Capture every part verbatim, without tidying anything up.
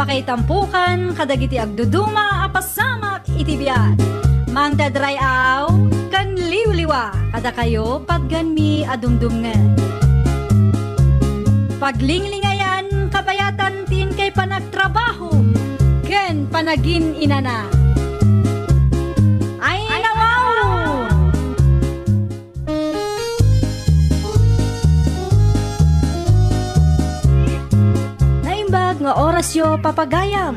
Kaitampukan kadagiti agduduma a pasamak iti biag. Mangted ray-aw ken liwliwa kadakayo patganmi a dumdumngeg. Paglinglingayan kabayatan ti inkay panagtrabaho ken panagin-inana. Ay, nawaw! Naimbag nga orasyo, papagayam.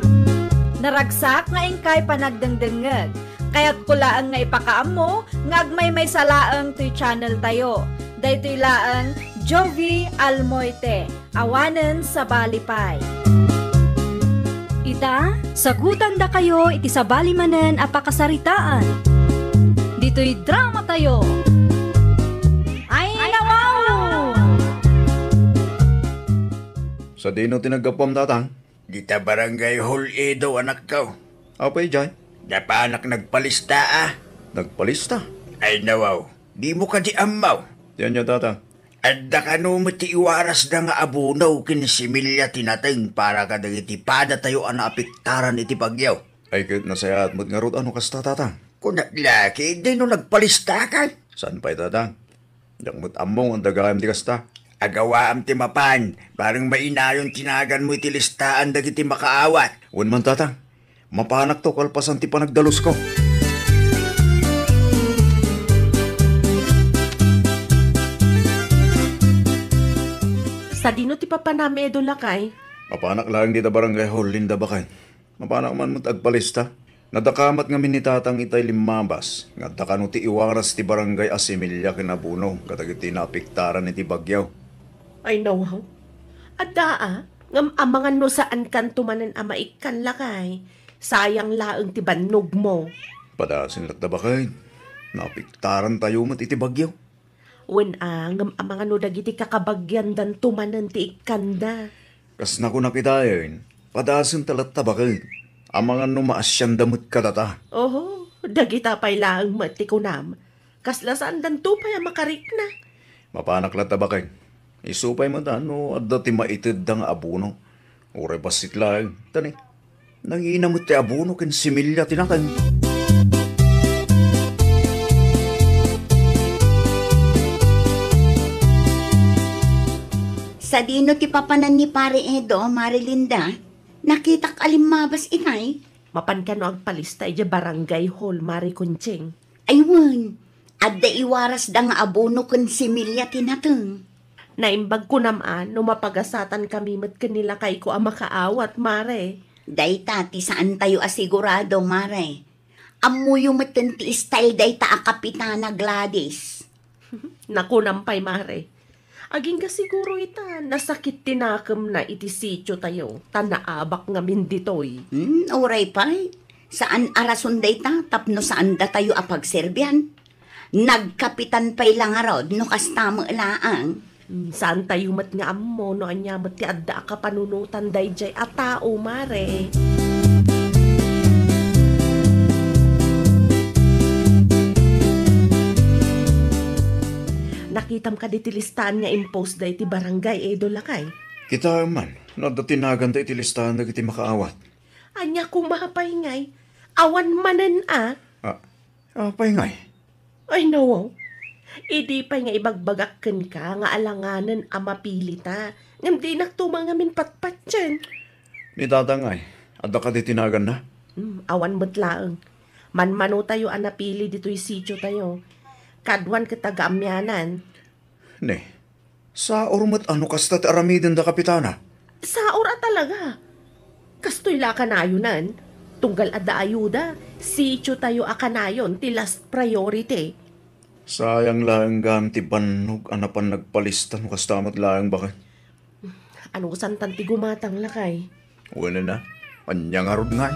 Naragsak nga inkay panagdengdengngeg. Kayatko laeng nga ipakaammo nga agmaymaysa laeng toy channel tayo. Daytoy laeng Jovi Almoite. Awanen sabali pay. Ita, sagutandakayo iti sabali manen a pakasaritaan. Ditoy drama tayo. Ay, nawaw! Sadino ti naggapuam, Tatang? Dita barangay hall, Edo, anakko. Apay, Jay? Napanak nagpalista, a. Nagpalista? Ay, nawaw. Dimo kadi ammo? Diyan niya, Tatang. Adda kano met ti iwarasda nga abono ken similya ti nateng para kadagiti padatayo a naapektaran iti bagyo? Ay, ket nasayaat met ngarud a no kasta, Tatang. Kunak la, ket dayno nagpalistakay? Saan pay, Tatang? Diak met ammo nga adda gayam ti kasta. Agawaam ti mapan, bareng mainayon ti naganmo iti listaan dagiti makaawat. Wen man, Tatang. Mapanakto kalpasan ti panagdalusko. Sadino ti papanam, Edo, lakay? Mapanak laeng dita barangay hall, Linda, baket. Mapanak man met agpalista. Nadakamat ngamin ni Tatang itay limmabas nga adda kano ti iwaras ti barangay a similya ken abono kadagiti naapektaran iti bagyo. Ay, nawaw. Adda, a, ngem amangan no saankanto manen a maikkan, lakay. Sayang laeng ti bannogmo. Padasen latta, baket. Naapektarantayo met iti bagyo. Wen, a, ngem amangan no dagiti kakabagiandanto manen ti ikkanda. Kas nakunak itayen, padasenta latta, baket. Amangan no maasianda met kadata. Oho, dagita pay laeng met ti kunam. Kasla saandanto pay a makarikna. Mapanak latta, baket. Isu pay met a no adda ti maitedda nga abono. Uray bassit laeng. Tani, nangina met ti abono ken similya ti nateng. Sadino ti papanan ni Pare Edo, Mare Linda? Nakitak a limmabas itay. Mapan kano agpalista idiay barangay hall, Mare Conching. Ay wen, adda iwarasda nga abono ken similya ti nateng. Naimbag kunam a no mapagasatan kami met ken ni lakayko a makaawat, Mare. Dayta ti saantayo a sigurado, Mare. Ammoyo metten ti style dayta a kapitana, Gladys. Nakunam pay, Mare. Agingga siguro ita, nasakit ti nakemna iti sitiotayo, ta naabak ngamin ditoy. Hmm, uray pay. Saan a rason dayta tapno saandatayo a pagserbian. Nagkapitan pay la ngarud no kasta met laeng. Hmm, saantayo met nga ammo no ania met ti adda a kapanunotan daydiay a tao, Mare. Nakitam kadi ti listaan nga impost da iti barangay, Edo, lakay? Kitaem man, no adda ti naganda iti listaan dagiti makaawat. Ania koma pay ngay? Awan manen a? Ah, apay ngay? Ay, nawaw. Idi pay nga ibagbagak kenka nga alanganen a mapilita, ngem dinakto mangamin patpatien. Ni Tatang ay, adda kadi ti naganna? Hmm, awan met laeng. Manmanotayo a napili ditoy sitiotayo. Kaduan ket taga-amianan. Ne, saor met a no kasta ti aramidenda, Kapitana. Saor a talaga. Kastoy la a kanayonan. Tunggal adda ayuda, sitiotayo a kanayon ti last priority. Sayang laeng gayam ti bannog a napan nagpalista no kasta met laeng, baket. Anusantan ti gumatang, lakay? Wen a, ania ngarud ngay?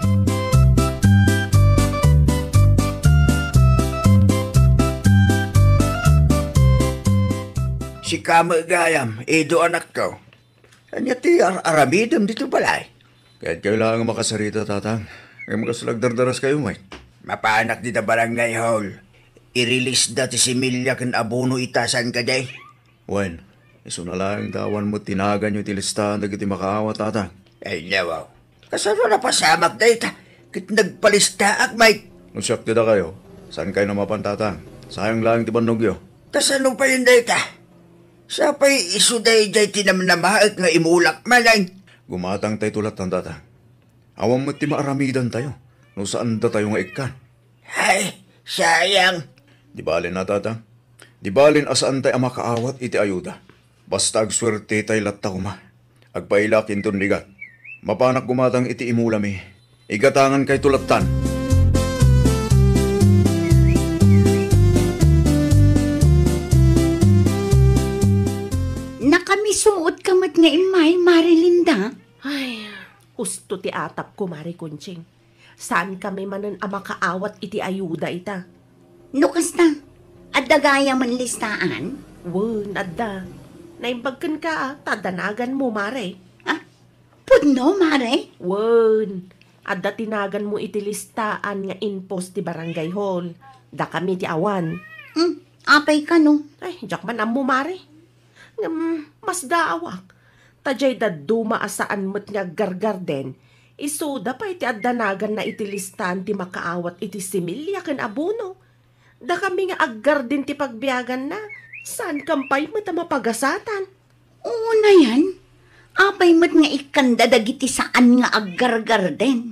Sika met gayam, Edo, anakko. Ania ti ar-aramidem ditoy balay? Kayatkayo laeng a makasarita, Tatang. Ngem kasla agdardaraskayo met. Mapanak dita barangay hall. I-release da ti similya ken abono ita, saan kadi? Wen, isuna laeng ta awan met ti naganyo iti listaan dagiti makaawat, Tatang. Ay, nawaw. Kasano napasamak dayta? Ket nagpalistaak, Mike. No siak ti dakayo, saan kayo mapan, Tatang? Sayang laeng ti bannogyo. Kasano pay dayta? Sapay isu daydiay ti namnamaek nga imulak manen. Gumatang tayo tulatan, Tatang. Awan met ti maaramidan tayo no saan datayo nga ikkan. Ay, sayang. Di balen a, Tatang. Di balen a saan tay a makaawat iti ayuda. Basta agsuerte tay latta koma. Agpailak inton rigat. Mapanak gumatang iti imulami. Igatangan kay tulattan. Nakamisuot ka met nga immay, Mari Linda. Ay, husto ti atapko, Mari Conching. Saan kami manen a makaawat iti ayuda ita. No kasta, adda gayam listaan? Wen, adda. Naimbag kenka, a, ta adda naganmo, Mare. Ah, pudno, Mare? Wen, adda ti naganmo iti listaan nga infos ti barangay hall. Dakami ti awan. Hmm, apay kano? Ay, diak man ammo, Mare. Ngem masdaawak, ta diay dadduma a saan met nga aggargarden, isuda pay ti adda naganna iti listaan ti makaawat iti similya ken abono. Dakami nga aggarden ti pagbiaganna, saankam pay met a mapagasatan. Unayen, apay met nga ikkanda dagiti saan nga aggargarden?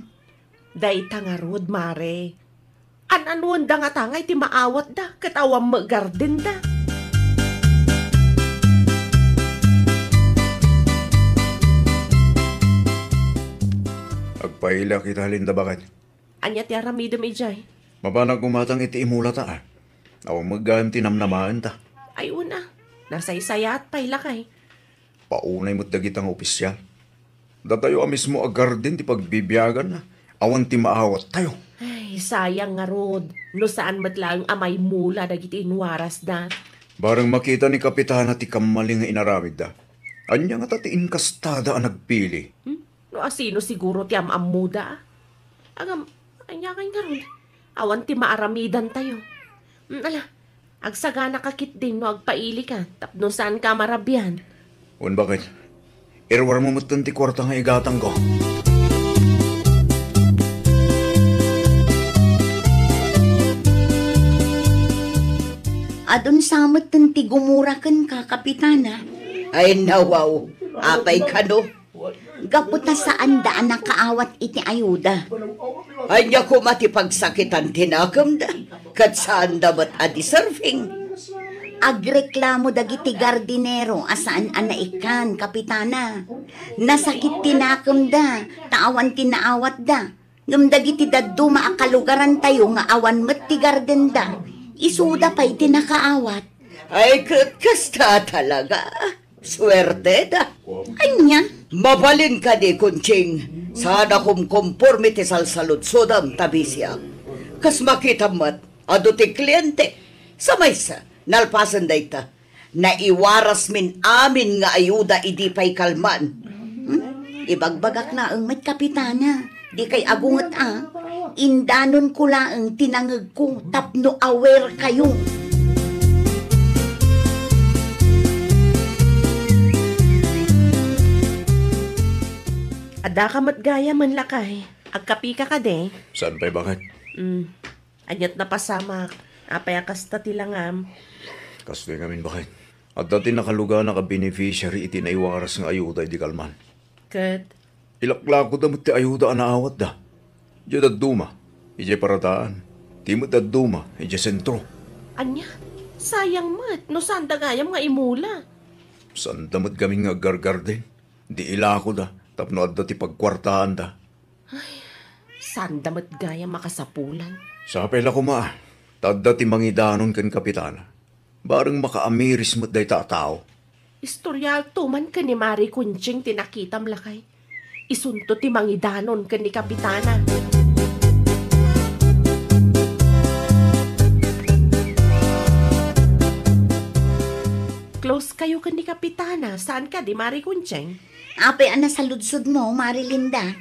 Dayta ngarud, Mare. An-anuenda ngata nga iti maawatda ket awan met gardenda. Agpailak ita, Linda, baket. Ania ti aramidem idiay? Mapanak gumatang iti imulata, a. Awan met gayam ti namnamaenta. Ay, una. Nasaysayaat pay lakay. Paunay met dagita nga opisial. Datayo a mismo a garden ti pagbibiaganna. Awan ti maawattayo. Ay, sayang ngarud, no saan met laeng a maimula dagiti inwarasda. Bareng makita ni Kapitana ti kammali nga inaramidda. Ania ngata ti inkastada a nagpili? Hmm? No asino siguro ti am-ammoda, a? Agam, ania kay ngarud? Awan ti maaramidantayo. Mm, ala, agsaganaka ketdin no agpailika tapno saanka a marabian. Wen, baket. Iruarmo metten ti kuarta nga igatangko. Adun sa metten ti gumura kenka, Kapitana. Ay, nawaw. Apay kano? Gapu ta saanda a nakaawat iti ayuda. Ania koma ti pagsakitan ti nakemda, ket saanda met a deserving? Agreklamo dagiti gardinero a saan a naikkan, Kapitana. Nasakit ti nakemda, ta awan ti naawatda. Ngem dagiti dadduma a kalugarantayo nga awan met ti gardenda, isuda pay ti nakaawat. Ay, ket kasta talaga. Suerteda. Ania? Mabalin kadi, Conching, saan a kumkomporme ti salsaludsodem ta bisiak. Kas makitam met, adu ti kliente. Sa maysa, nalpasen dayta, naiwarasmin amin nga ayuda idi pay kalman. Hmm? Ibagbagak laeng met, Kapitana. Dikay agunget a, indanonko laeng ti nangegko tapno aware kayo. Addaka met gayam, lakay. Agkapika kadi? Saan pay, baket? Mm. Aniat napasamak? Apay a kasta ti langam? Kastoy ngamin, baket. Adda ti nakaluganak a beneficiary iti naiwaras nga ayuda idi kalman. Ket? Ilaklakoda met ti ayuda a naawatda. Idiay dadduma, idiay paradaan. Ti met dadduma, idiay sentro. Ania? Sayang met no saanda gayam nga imula. Saanda met gamin nga aggargarden. Di ilakoda tapno adda ti pagkuartaanda. Ay, saanda met gayam a kasapulan. Sapay la koma, ta adda ti mangidanon ken Kapitana. Bareng makaamiris met dayta a tao. Istoriato man ken ni Mari Conching ti nakitam, lakay. Isunto ti mangidanon ken ni Kapitana. Close kayo ken ni Kapitana, saan kadi, Mari Conching? Apay a nasaludsodmo, Mari Linda?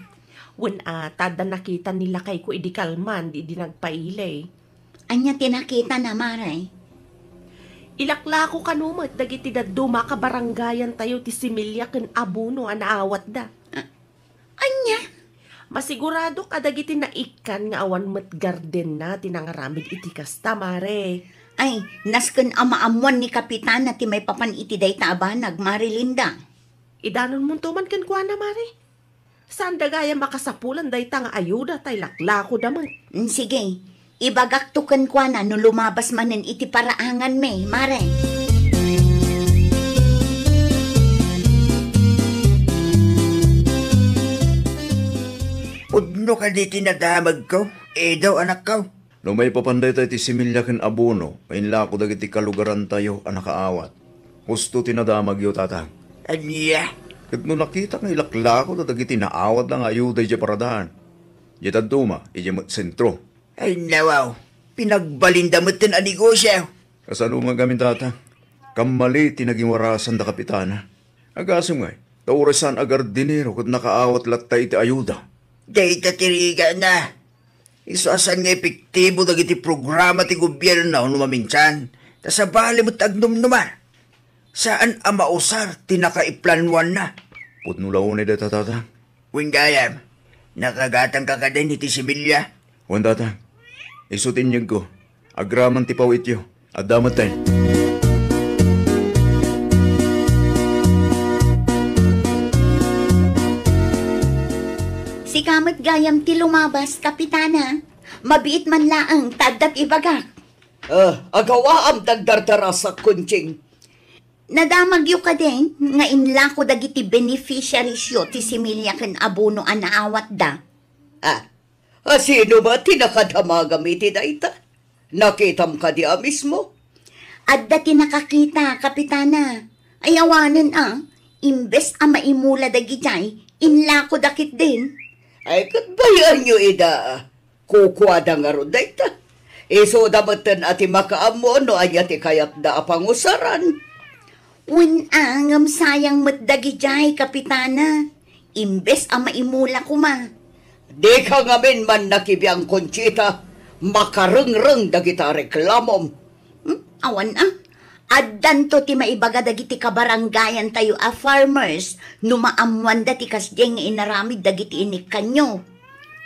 Wen a, ta adda nakita ni lakayko idi kalman, di, di nagpaili. Ania ti nakitana, Mare? Ilaklako kano met dagiti dadduma a kabarangayantayo ti similya ken abono a naawatda. A-, ania? Masiguradok a dagiti naikkan nga awan met gardenna ti nangaramid iti kasta, Mare. Ay, nasken a maammoan ni Kapitana ti maipapan iti dayta a banag, Mare Linda. Idanonmonto man kenkuana, Mare. Saanda gayam a kasapulan dayta nga ayuda ta ilaklakoda met. Mm, sige. Ibagakto kenkuana no lumabas manen iti paraanganmi, Mare. Pudno kadi ti nadamagko, Edo, anakko? No maipapan dayta iti similya ken abono nga inlako dagiti kalugarantayo a nakaawat, husto ti nadamagyo, Tatang. Ania? Ket no nakitak nga ilaklako dagiti naawatda nga ayuda idiay paradaan, idiay dadduma, idiay met sentro. Ay, nawaw, pinagbalinda metten a negosio. Kasano man ngamin, Tatang? Kammali ti nagiwarasanda, Kapitana. Agasem ngay, ta uray saan a gardinero ket nakaawat latta iti ayuda. Dayta ti rigana. Isu a saan nga epektibo dagiti programa ti gobierno no maminsan, ta sabali met agnumnumar. Saan a mausar ti nakaiplanuanna. Pudno la unay dayta, Tatang. Wen gayam, nakagatangka kadin iti similya? Wen, Tatang. Isu ti inyegko. Agraman ti pawityo. Adda metten. Sika met gayam ti lumabas, Kapitana. Mabiit man laeng ta adda ti ibagak. Ah, agawaam ti agdardarasak, Conching. Nadamagyo kadin nga inlako dagiti beneficiariesyo ti similya ken abono a naawatda? Ah, a sino met ti nakadamagam iti dayta? Nakitam kadi a mismo? Adda ti nakakita, Kapitana. Ay awanen a, imbes a maimula dagidiay, inlakoda ketdin. Ay, ket bayaenyo ida. Kukuada ngarud dayta. Isuda metten a ti makaammo no ania ti kayatda a pangusaran. Wen a, ngem sayang met dagidiay, Kapitana. Imbes a maimula koma. Dika ngamin mannakibiang, Conchita, makarengreng dagita reklamom. Hmm? Awan a. Addanto ti maibaga dagiti kabarangayantayo a farmers no maammoanda ti kasdiay nga inaramid dagiti inikkanyo.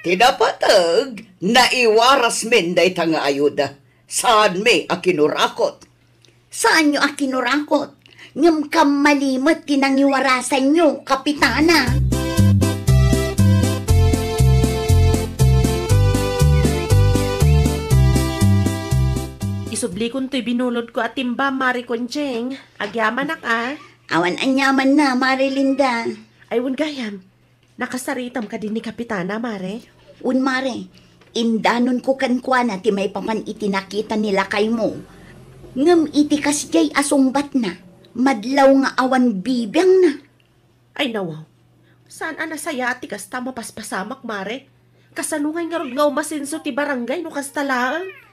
Ti napateg, naiwarasmin dayta nga ayuda. Saanmi a kinurakot. Saanyo a kinurakot. Ngem kammali met ti nangiwarasanyo, Kapitana. Isublikon toy binulodko a timba, Mare Conching. Agyamanak a. Awan aniamanna, Mare Linda. Ay, wen gayam. Nakasaritam kadi ni Kapitana, Mare? Wen, Mare. Indanonko kenkuana ti maipapan iti nakita ni lakaymo. Ngem iti kasdiay a sungbatna, madlaw nga awan bibiangna. Ay, nawaw. Saan a nasayaat ti kasta a mapaspasamak, Mare? Kasano ngay ngarud nga umasenso ti barangay no kasta laeng?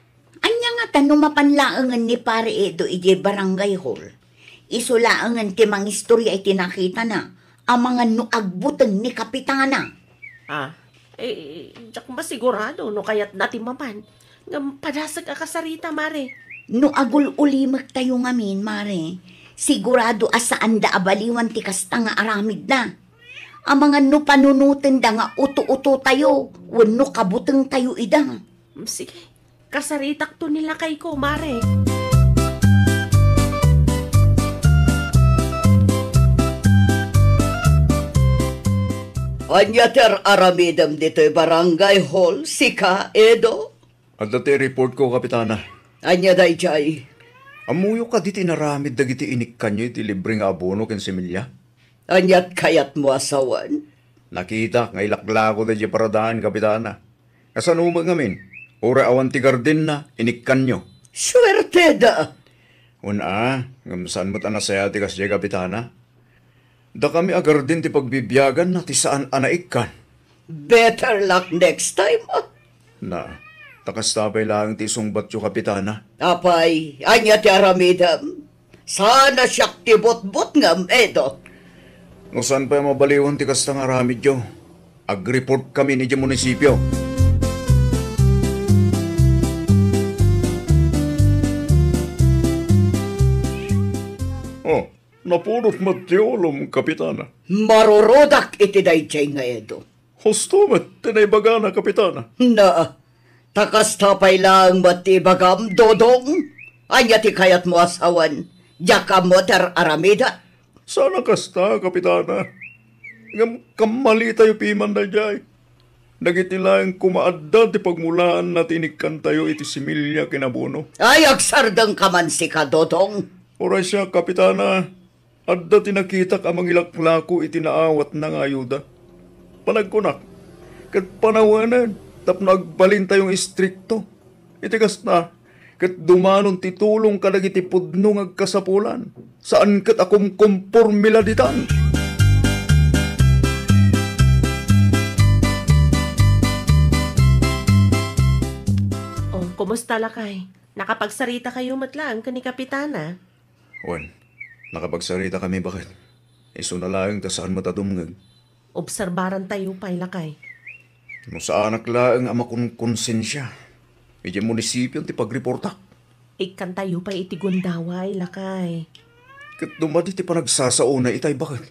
Ania ngata no mapan laengen ni Pare Edo idiay barangay hall? Isu laengen ti mangistoria iti nakitana, amangan no agbuteng ni Kapitana. Ah, eh, diak masigurado no kayatna ti mapan. Ngem padasek a kasarita, Mare. No agul-ulimektayo ngamin, Mare, sigurado a saanda a baliwan ti kasta nga aramidna. Amangan no panunotenda nga uto-utotayo wenno kabutengtayo ida. Mm, sige. Kasaritakto ni lakayko, Mare. Ania ti ar-aramidem ditoy barangay hall, sika, Edo? Adda ti reportko, Kapitana. Ania daydiay? Ammoyo kadi ti inaramid dagiti inikkanyo iti libre nga abono ken similya? Aniat kayatmo a sawen? Nakitak nga ilaklako daydiay paradaan, Kapitana. Kasano met ngamin? Uray awan ti gardenna, inikkanyo. Suerteda! Wen a, ngem saan met a nasayaat ti kasdiay, Kapitana? Dakami a garden ti pagbibiaganna ti saan a naikkan. Better luck next time, ah. Na, ta kasta pay laeng ti isungbatyo, Kapitana. Apay, ania ti aramidem? Saan a siak ti butbutngem, Edo. No saan pay a mabaliwan ti kasta nga aramidyo, agreportkamin idiay munisipio. Oh, napunot met ti ulom, Kapitana. Marurudak iti daydiay nga, Edo. Husto met ti naibagana, Kapitana. Na, ta kasta pay laeng met ti ibagam, Dodong? Ania ti kayatmo a sawen? Diak ammo ti ar-aramidek. Saan a kasta, Kapitana. Ngem kammalitayo piman daydiay. Dagiti laeng koma adda ti pagmulaanna ti inikkantayo iti similya ken abono. Ay, agsardengka man sika, Dodong. Uray siak, Kapitana, adda ti nakitak a mangilaklako iti naawatna nga ayuda. Panagkunak, ket panawenen tapno agbalintayo nga istrikto. Iti kasta, ket dumanon ti tulong kadagiti pudno nga agkasapulan, saan ket a kumkomporme la ditan. Oh, kumusta, lakay? Nakapagsarita kayo met laeng ken ni Kapitana? Wen, nakapagsarita kami, baket. Isuna laeng ta saan met a dumngeg. Obserbarantayo pay, lakay. No saanak laeng a makunkonsensia, idiay munisipio ti pagreportak. Ikkantayo pay iti gundaway, lakay. Ket dumadi ti panagsasaona itay, baket.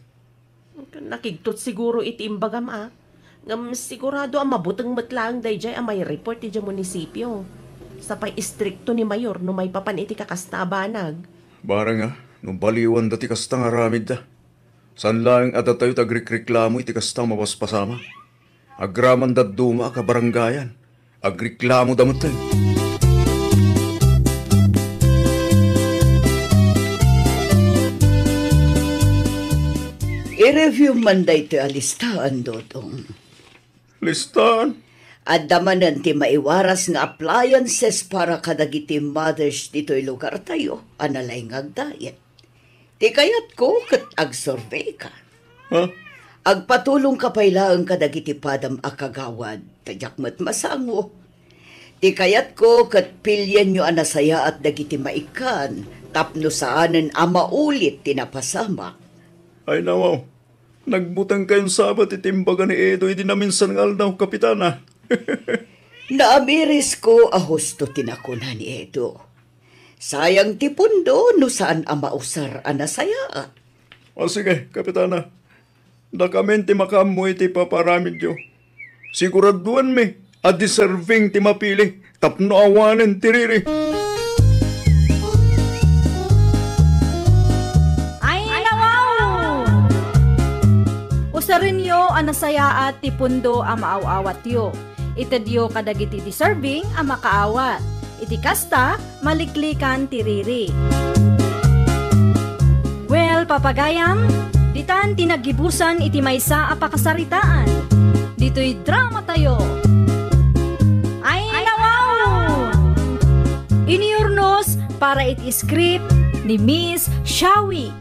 Nakigtot siguro iti imbagam, a. Ngem sigurado a mabuteng met laeng daydiay a maireport idiay munisipio. Sapay istrikto ni Mayor no maipapan iti kakasta a banag. Barang a, no baliwanda ti kasta nga aramidda. Saan laeng a datayo ti agrikreklamo iti kasta a mapaspasamak. Agraman dadduma a kabarangayan, agreklamoda metten. I-review man daytoy a listaan, Dodong. Listaan? Adda manen ti maiwaras nga appliances para kadagiti mothers ditoy lugartayo a nalaing nga agdayeg. Ti kayatko ket agsurveyka. Ha? Agpatulongka pay laeng kadagiti padam a kagawad, ta diak met masango. Ti kayatko ket pilienyo a nasayaat dagiti maikkan tapno saanen a maulit ti napasamak. Ay, nawaw. Nagbutengkayon sabet iti imbaga ni Edo idi naminsan nga aldaw, Kapitana. Naamirisko a husto ti nakuna ni Edo. Sayang ti pundo no saan a mausar a nasayaat. O sige, Kapitana. Dakamin ti makaammo iti ipapaaramidyo. Siguraduanmi a deserving ti mapili tapno awanen ti riri. Ay, nawaw! Usarenyo a nasayaat ti pundo a maaw-awatyo. Itedyo kadagiti deserving a makaawat. Iti kasta, maliklikan ti riri. Well, papagayam, ditan ti naggibusan iti maysa a pakasaritaan. Ditoy dramatayo. Ay, nawaw! Inurnos para iti script ni Miss Shawi.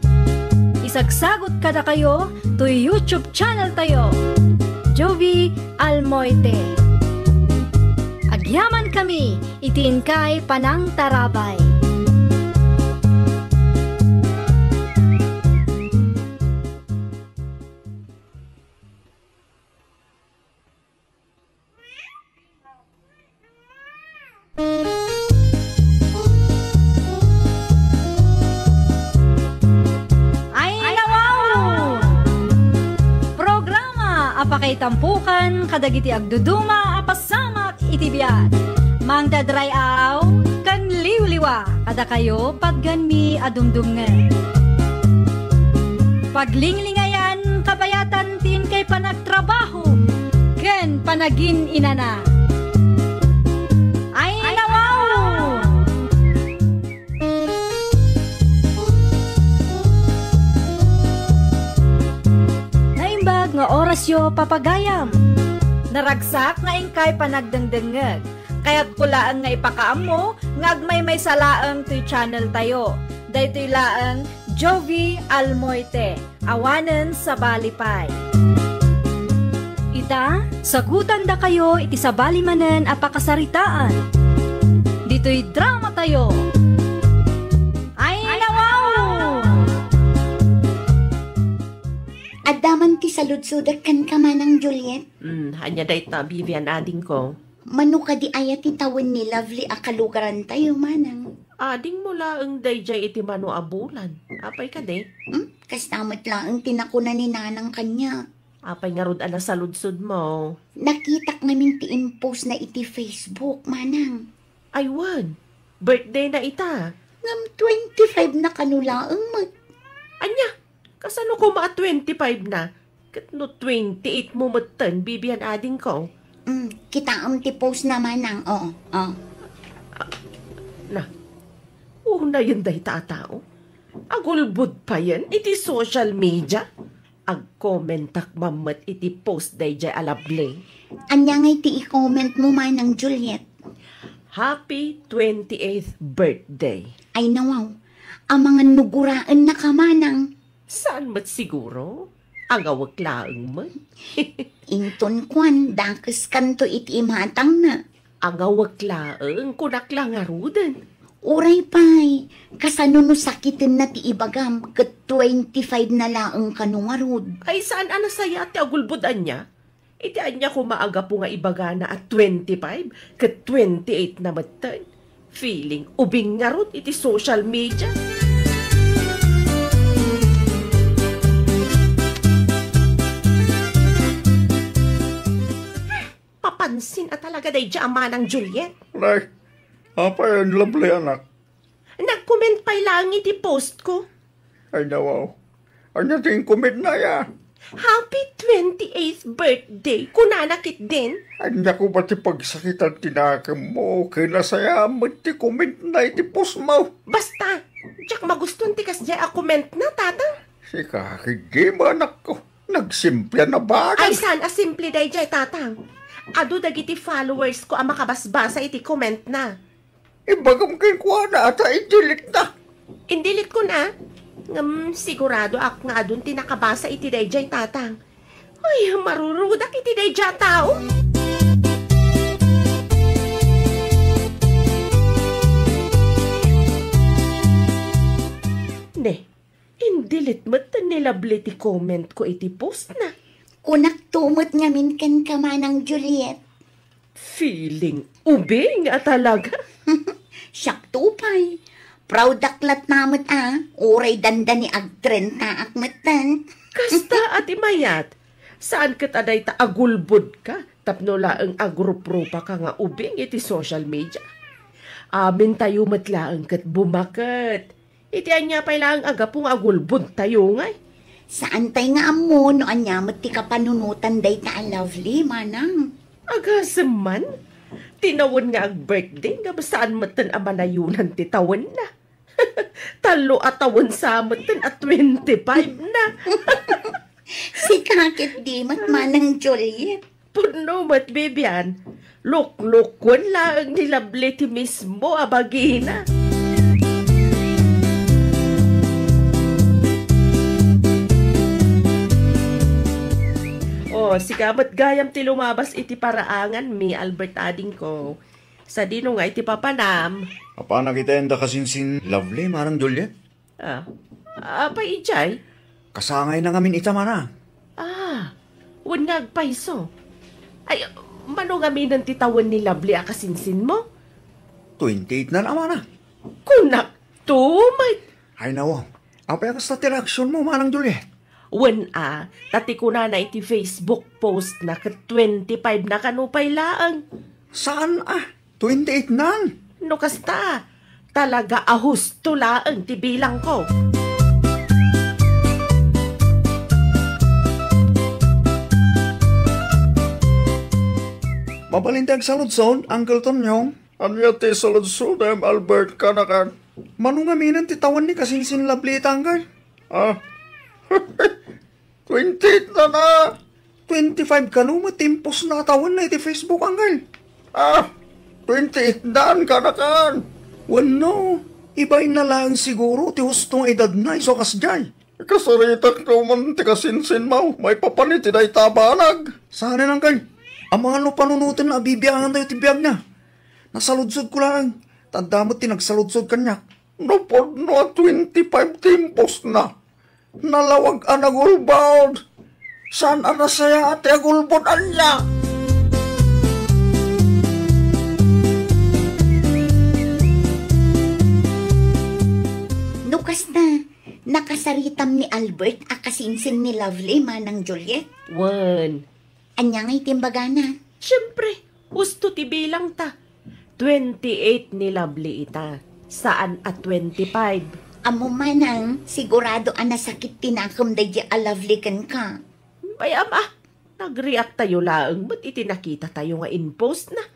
Isagsagot kadakayo toy YouTube channel tayo, Jovi Almoite. Agyamankami iti inkay panangtarabay. Ay, nawaw! Programa a pakaitampukan kadagiti agduduma a pasamak iti biag. Mangdadray-aw ken liwliwa kadakayo patgenmi a dumdumngeg. Paglinglingayan kabayatan ti inkay panagtrabaho ken panagin-inana. Ay, nawaw! Naimbag nga orasyo, papagayam. Naragsak nga inkay panagdengdengngeg. Kayatko laeng nga ipakaammo nga agmaymaysa laeng toy channel tayo. Daytoy laeng Jovi Almoite, awanen sabali pay. Ita, sagutandakayo iti sabali manen a pakasaritaan. Ditoy dramatayo. Ay, nawaw! Adda man ti saludsodek kenka, Manang Juliet. Hmm, ania dayta, Vivian, adingko? Mano kadi aya ti tawen ni Lovely a kalugarantayo, Manang? Adingmo laeng daydiay iti mano a bulan. Apay kadi? Hmm? Kasta met laeng ti nakuna ni Nanang kaniak. Apay ngarud a nasaludsodmo? Nakitak ngamin ti impostna iti Facebook, manang. Ay wen, birthday na ita. Ngem twenty-five na kano laeng met. Ania? Kasano koma a twenty-five na? Ket no twenty-eight mo metten, bibian adingko. Mm, kitaem ti postna, manang. Oo, oo. Na, unayen dayta a tao. Agulbod payen iti social media. Agkomentak man met iti post daydiay a Lovely. Ania ngay ti i-commentmo, manang Juliet? Happy twenty-eighth birthday. Ay, nawaw. Amangan no guraennaka, manang. Saan met siguro? Agawek laeng met. Inton kuan, dakeskanto iti imatangna. Agawek laeng, kunak la ngaruden. Uray pay, kasano no sakitenna ti ibagam ket twenty-five na laeng kano ngarud? Ay, saan a nasayaat ti agulbod ania? Iti ania koma a gapu nga ibagana a twenty-five ket twenty-eight na metten? Feeling ubing ngarud iti social media. Papansin a talaga daydiay a manang Juliet. Nay, apay a Lovely, anak? Nag-comment pay laeng iti post ko. Ay, nawaw. Ania ti inkommentna, ya? Happy twenty-eighth birthday, kunana ketdin. Ania koma ti pagsakitan ti nakemmo, ken nasayaat met ti commentna iti postmo. Basta, diak magustuan ti kasdiay a commentna, tatang. Sika ketdi, anakko. Nagsimple a nabanag. Ay, saan a simple daydiay, tatang? Adu dagiti followers ko a makabasbasa iti commentna. Ibagam kenkuana ta i-delete-na. In-delete ko na. Ngem siguradoak nga adun ti nakabasa iti daydiay, tatang. Ay, marurudak iti daydiay a tao. Ne, in-delete met ni Lovely ti comment ko iti post na. Kunakto met ngamin kenka, manang Juliet. Feeling ubing a talaga. Siakto pay. Proud-ak latta met a, uray dandani agtrentaak metten. Kasta a ti mayat, saan ket a dayta agulbodka tapno laeng agruprupa ka nga ubing iti social media. Amintayo met laeng ket bumaket. Iti ania pay laeng a gapu nga agulbodtayo ngay? Saantay nga ammo no ania met ti kapanunotan dayta a Lovely, manang. Agasem man, ti nawen nga ag-birthday nga saan metten a manayonan ti tawenna. Tallo a tawen sa metten a twenty-five na. Sika ketdi met, manang Juliet. Pudno met, Bibian. Luklukuen laeng ni Lovely ti mismo a bagina. O, sika met gayam ti lumabas iti paraanganmi, Albert adingko. Sadino nga iti papanam? Apanak iti enda kasinsin Lovely, manang Juliet? Ah, apay idiay? Kasangayna ngamin ita, manang. Ah, wen nga agpayso. Ay, mano ngaminen ti tawen ni Lovely a kasinsinmo? Twenty-eight na, manang. Kunak to, may... Ay, nawaw. Apay a kasta ti reaksionmo, manang Juliet? Wen a, ta ti kunana iti Facebook post na ket twenty-five na kano pay laeng. Saan a? Twenty-eight nan? No kasta, talaga a husto laeng ti bilangko. Mabalin ti agsaludsod, Uncle Tonyong? Ania ti saludsodem, Albert, kanakan? Mano ngaminen ti tawen ni kasinsin Lovely ita, Uncle? Ah? Twenty-eight na na. Twenty-five kano met ti impostna a tawenna iti Facebook, Uncle? Ah, twenty-eight dan, kanakan. Wenno, ibainna laeng siguro ti husto nga edadna isu a kasdiay. Ikasaritak no man ti kasinsinmo maipapan iti dayta a banag. Saanen, Uncle. Amangan no panunotenna a bibiangantayo ti biagna. Nasaludsodko laeng, ta adda met ti nagsaludsod kaniak. No pudno a twenty-five ti impostna, nalawag a nagulbod. Saan a nasayaat ti agulbod ania? No kasta, Nakasaritam ni Albert a kasinsin ni Lovely, Manang Juliet? Wen. Ania nga iti imbagana? Siempre, husto ti bilangta. Twenty-eight ni Lovely ita, saan a twenty-five. Ammo manang, sigurado a nasakit ti nakem daydi a Lovely kenka. Bay, ama, nagreact tayo laeng met iti nakita tayo nga in-post na.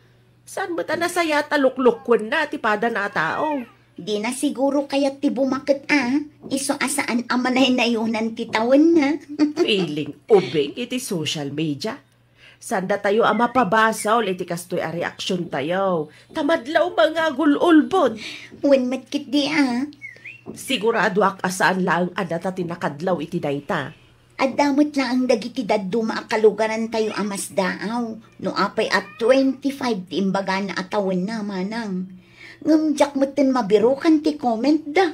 Saan met a nasayaat a luklukuenna ti padana a tao? Dina siguro kayat ti bumaket a, isu a saan a manaynayonan ti tawenna. Feeling ubing iti social media. Saan datayo a mapabasol iti kastoy a reaksion tayo. Ta madlaw nga agul-ulbod. Wen met ketdi a. Siguradoak a saan laeng a data ti nakadlaw iti dayta. Adda met laeng dagiti dadduma a kalugarantayo a masdaaw no apay a twenty-five ti imbagana a tawenna, manang. Ngem diak metten mabirukan ti comment da.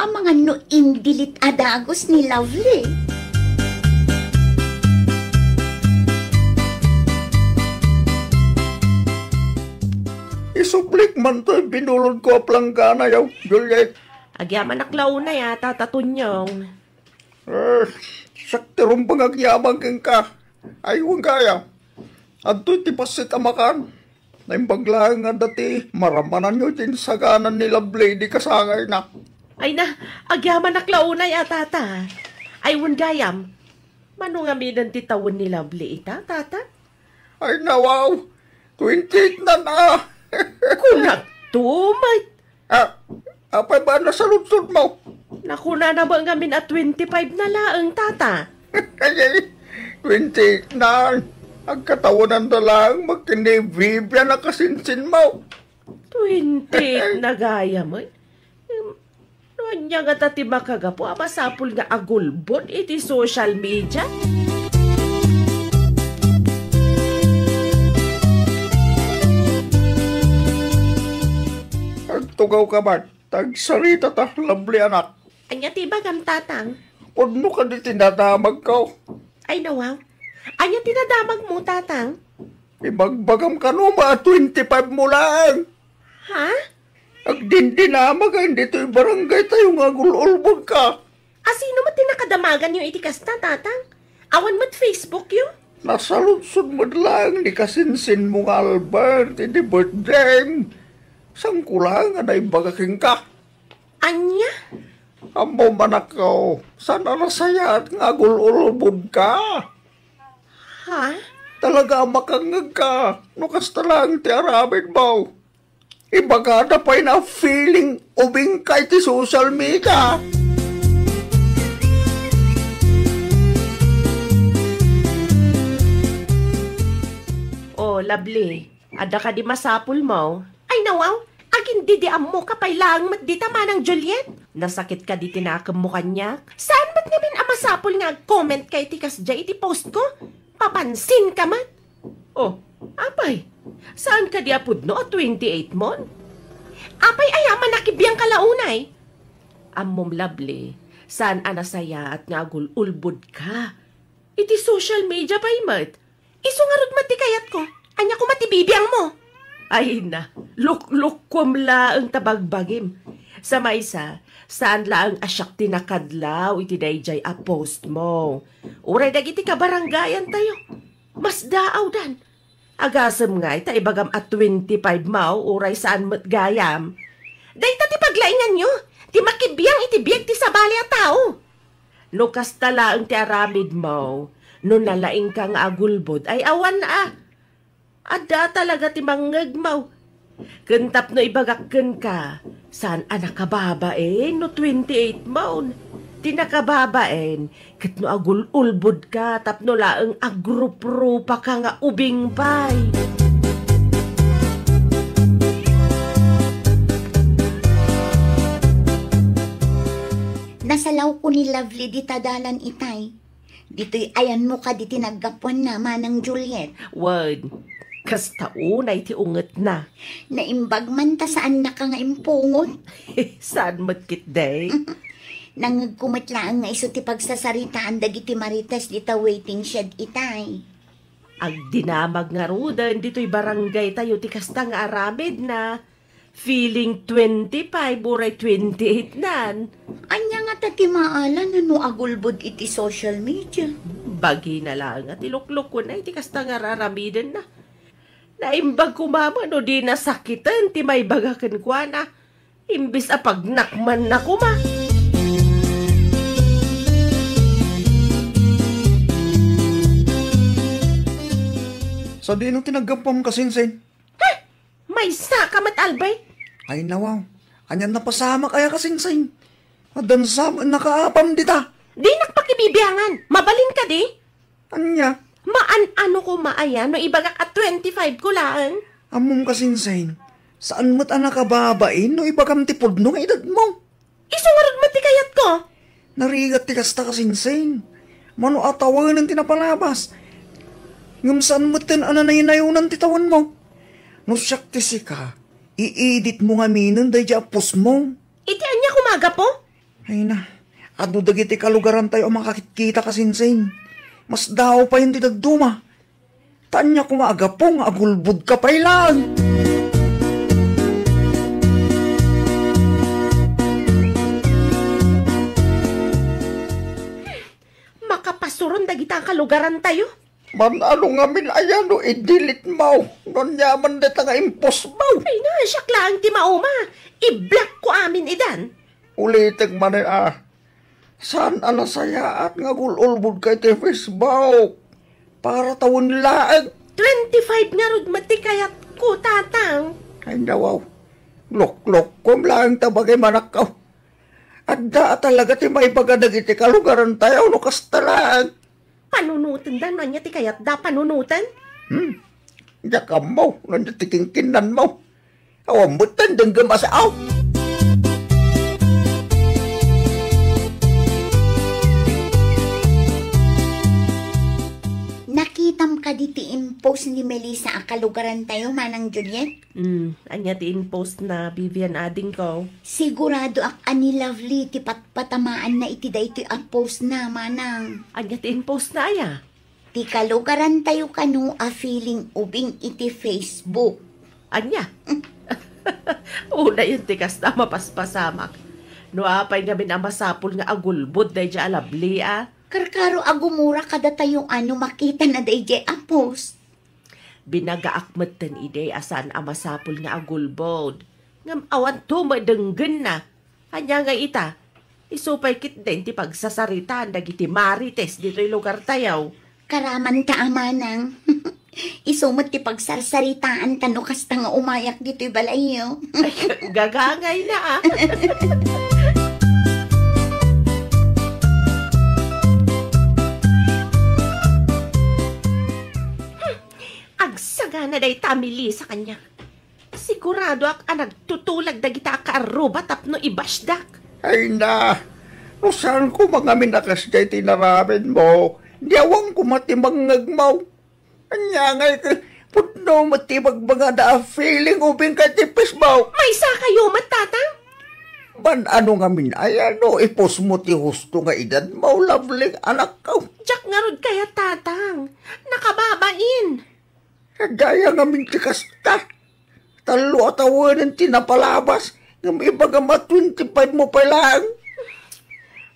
Amangan no indilit a dagus ni Lovely. Isublik man toy binulodko a plangganayo, Juliet. Agyamanak la unay a, Tata Tunyong. Eh, siak ti rumbeng agyaman kenka. Ay, wen gayam. Adtoy ti bassit a makan. Naimbag laeng nga adda ti maramananyo iti insaganan ni Lovely idi kasangayna. Ay na, agyamanak la unay a, Tata. Ay, wen gayam. Mano ngaminen ti tawen ni Lovely ita, Tata? Ay, nawaw. Twenty-eight nan a. Kunak to, may Ah, apay ba nasaludsodmo? Nakunana ba ngamin a twenty-five na laeng, Tata? Twenty-eight na. Agkatawanan da laeng met ken ni Vivian a kasinsinmo. Twenty-eight na gayam, ay. Em, no ania ngata ti makagapu a masapul nga agulbod iti social media? Agtugaw ka man. Tagsarita ta, Lovely anak. Ania ti ibagam, Tatang? Pudno kadi ti nadamagko. Ay, nawaw. Ania ti nadamagmo, Tatang? Ibagbagam kano a twenty-five mo laeng. Ha? Agdindinamag a ditoy barangay tayo nga agul-ulbod ka. A sino met ti nakadamaganyo iti kasta, Tatang? Awan met Facebook yo? Nasaludsod met laeng ni kasinsinmo nga Albert iti birthdayem. Saanko laeng a naimbaga kenka. Ania? Ammom, anakko, saan a nasayaat nga agul-ulbod ka. Ha? Talaga a makangngeg ka no kasta laeng ti aramidmo. Ibagada pay na feeling ubing ka iti social media. Oh, Lovely, adda kadi masapulmo? Ay, nawaw, agin didi ammo ka pay laeng met dita, Manang Juliet? Nasakit kadi ti nakemmo kaniak? Saan met ngamin a masapul nga ag-comment ka iti kasdiay iti post ko? Papansin ka met? Oh, apay, saan kadi a pudno a twenty-eight mon? Apay, aya, manakibiang ka la unay? Ammom, Lovely, saan a nasayaat nga agul-ulbod ka. Iti social media pay met. Isu ngarud met ti kayatko. Ania koma ti bibiangmo? Ay na, luklukkuem laeng ta bagbagim. Sa maysa, saan laeng a siak ti nakadlaw iti daydiay a postmo. Uray dagiti kabarangayan tayo. Masdaawdan. Agasem ngay ta ibagam a twenty-five mo, uray saan met gayam. Dayta ti paglainganyo, ti makibiang iti biag ti sabali a tao. No kasta laeng ti aramidmo, no nalaingka nga agulbod, ay awan a. Adda talaga ti mangngegmo. Ken tapno ibagak kenka, saan a nakababain no twenty-eight mon. Ti nakababain, ket no agul-ulbod ka tapno laeng agruprupa ka nga ubing pay. Nasalawko ni Lovely dita dalan itay. Ditoy ayanmo kadi ti naggapuanna, Manang Juliet? Wen, kasta unay ti ungetna. Naimbag man ta saannaka nga impungot. Saan met ketdi? Nangngegko met laeng nga isu ti pagsasaritaan dagiti marites dita waiting shed itay. Agdinamag ngaruden ditoy barangay tayo ti kasta nga aramidna. Feeling twenty-five uray twenty-eight nan. Ania nga Ta ti maala no agulbod iti social media. Bagina laeng a ti luklukkuna iti kasta nga ar-aramidenna. Naimbag koma met no di nasakiten ti maibaga kenkuana, imbes a pagnakmanna koma. Sadino ti naggapuam, Kasinsin? Maysa ka met, Albert? Ay, nawaw. Anian, napasamak aya, Kasinsin? Addan sa met nakaapam dita. Dinak pakibibiangan. Mabalin kadi? Ania? Maan-ano koma aya no ibagak a twenty-five ko laeng? Ammom, Kasinsin, saan met a nakababain no ibagam ti pudno nga edadmo. Isu ngarud met ti kayatko. Narigat ti kasta, Kasinsin. Mano a tawenen ti napalabas. Ngem saan metten a nanaynayonan ti tawenmo. No siak ti sika, i-editmo ngaminen daydiay a postmo. Iti ania koma a gapu? Ay na, adu dagiti kalugarantayo a makakitkita, Kasinsin. Masdaaw payen ti dadduma. Ta ania koma a gapu nga agulbodka pay laeng? Makapasuron dagita a kalugarantayo. Maan-ano ngamin aya no i-delete mo no aniaman dayta nga impostmo? Ay na, siak laeng ti mauma. I-block ko amin idan. Ulitek manen a, saan a nasayaat nga agul-ulbodka iti Facebook? Para tawen laeng. Twenty-five ngarud met ti kayatko, Tatang. Ay, nawaw. Luklukkom laeng ta bagim, anakko. Adda a talaga ti maibaga dagiti kalugarantayo no kasta laeng. Panunotenda no ania ti kayatda panunoten. Hmm? Diak ammo no ania ti kinkinnanmo. Awan met ti denggem a sao. Nakitam kadi ti impost ni Melissa a kalugarantayo, Manang Juliet? Hmm, ania ti impostna, Vivian, adingko? Siguradoak a ni Lovely ti patpatamaanna iti daytoy a postna, Manang. Ania ti impostna aya? Ti kalugarantayo kano a feeling ubing iti Facebook. Ania? Unayen ti kasta a mapaspasamak. No apay ngamin a masapul nga agulbod daydiay a Lovely a? Karkaro a gumura kadatayo a no makitana daydiay a post. Binagaak metten idi a saan a masapul nga agulbod. Ngem awanto met denggenna. Ania nga ita? Isu pay ketdin ti pagsasaritaan dagiti marites ditoy lugartayo. Karamanta a, Manang. Isu met ti pagsarsaritaanta no kasta nga umayak ditoy balayyo. Ay, gagangayna a. Agsagana dayta a Melissa kaniak. Siguradoak a nagtutulag dagita a kaarruba tapno i-bashdak. Ay na, no saan koma ngamin a kasdiay ti inaramidmo, di awan koma ti mangngegmo. Ania ngay ket, pudno met ti ibagbagada a feeling ubing ka iti Facebook. Maysakayo met, Tatang? Maan-ano ngamin aya no i-postmo ti husto nga edadmo, Lovely, anakko? Diak ngarud kayat, Tatang. Nakababain. Daya ngamin ti kasta. Tallo a tawenen ti napalabas, ngem ibagam a twenty-five mo pay laeng.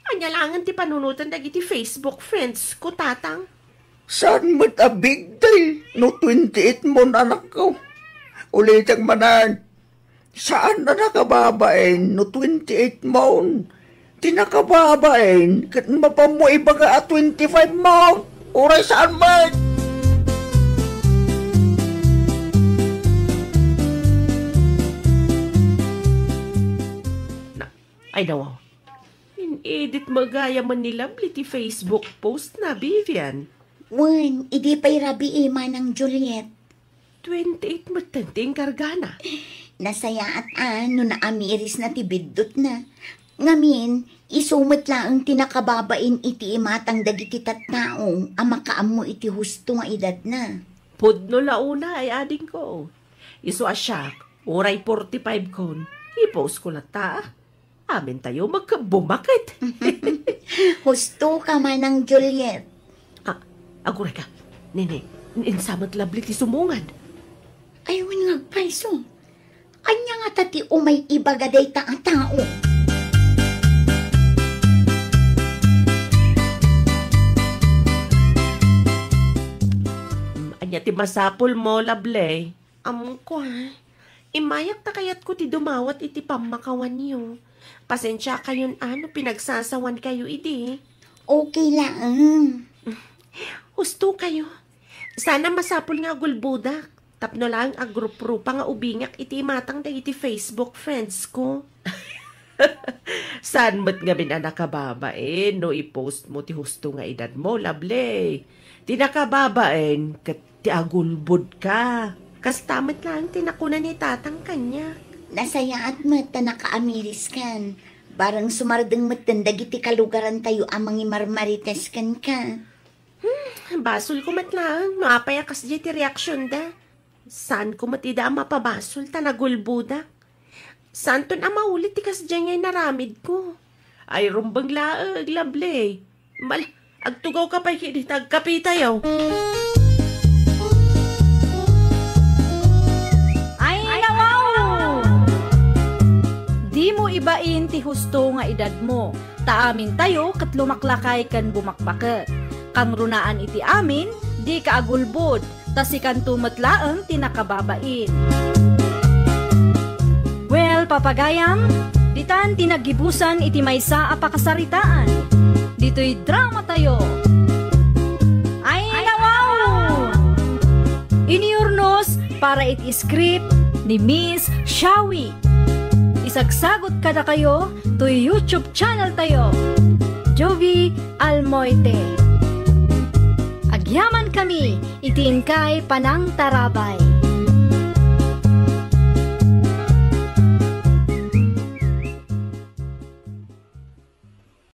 Ania laengen ti panunoten dagiti Facebook friends ko, Tatang? Saan met a big deal no twenty-eight mon, anakko. Ulitek manen, saan a nakababain no twenty-eight mon. Ti nakababain ket mapammo ibaga a twenty-five mon. Uray saan met. Na, ay, nawaw. In-edit met gayam ni Lovely ti Facebook post na, Vivian. Wen, idi pay rabii, Manang Juliet. Twenty-eight metten ti inkargana. Nasayaat a no naamirisna ti biddutna. Ngamin, isu met laeng ti nakababain iti imatang dagiti tattao a makaammo iti husto nga edadna. Pudno la unay, adingko. Isu a siak, uray forty-five kon, i-post ko latta. Amintayo met bumaket. Husto ka, Manang Juliet. Ah, aguray ka. Nene, insa met Lovely ti sumungad? Ay, wen nga agpayso. Ania ngata ti umay ibaga dayta a tao? Ti masapulmo, Lovely. Amko, ha? Immayak ta kayatko ti dumawat iti pammakawanyo. Pasensiakayon a no pinagsasawankayo idi. Okay laeng. Husto kayo. Sana masapul nga agulbodak. Tapno laeng agruprupa nga ubingak iti imatang dagiti Facebook friends ko. Saan met ngamin a nakababain no i-post mo ti husto nga edad mo, Lovely? Ti nakababain ket ti agulbod ka. Kasta met laeng ti nakuna ni Tatang kaniak. Nasayaat met ta nakaamiris kan. Bareng sumardeng met dagiti kalugarantayo a mangimarmarites kenka. Hmm, basol ko met laeng no apay a kasdiay ti reaksionda. Saan ko met ida a mapabasol ta nagulboda. Saanton a maulit ti kasdiay nga inaramid ko. Ay, rumbeng laeng, Lovely. Mal, agtugaw ka pay ket ita agkapitayo. Ay, nawaw! Dimo ibain ti husto nga edadmo, ta amintayo ket lumaklakay ken bumakbaket. Kangrunaan iti amin, dika agulbod, ta sikanto met laeng ti nakababain. Well, papagayam, ditan ti naggibusan iti maysa a pakasaritaan. Ditoy dramatayo. Ay, nawaw! Iniurnos para iti script ni Miss Shawi. Isagsagot kadakayo toy YouTube channel tayo, Jovi Almoite. Agyaman kami iti inkay panangtarabay.